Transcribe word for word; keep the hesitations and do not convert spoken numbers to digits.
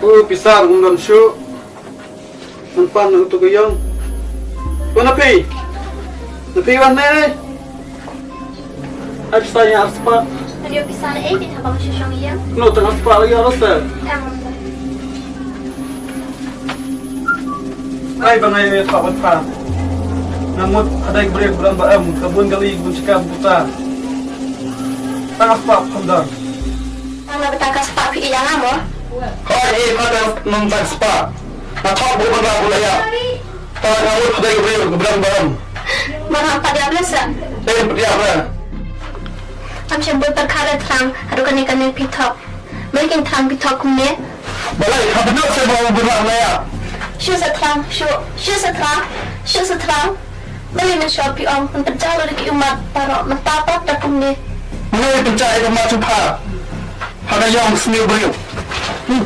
U pisa ruh ym don shuh. Ngan pan utu ka ïong. Wan na phi. Na phi wan ne. Ai pisa ïa arspah. Ngan ïoh pisa na ei, phi hap ban shu shong ïa. No, tang arspah lagi arspah. Tang. Ai ba ngai ïa ka wan pha. Nga mut hadai ka briew ka bdang ba em, ka bun kali ka bun shikam puta. Tang arspah kham don. Tang na bynta ka spah phi ïa nga mo? Hooid, eh, pat nang tang spah. Nga thok buh ban ra buh la ïa. Tang nga mut pat dei ka briew ka bdang ba em. Ba nga pat ïa blesa. Dei pat ïa ba. Am shem buh pyrkhat le thrang, haduh kane kane phi thok. Balei kin thrang phi thok kumne? Balei, ha bynuk se ba u bynrang na ïa. Shu sa thrang, shu, shu sa thrang, shu sa thrang. Balei mynshuwa phi ong, pynpynjah lut ïa ki ummat baroh, mynta pat da kumne. Balei pynjah ïa ka mat shu pha. Ha ka ïong sniew briew. Hmm.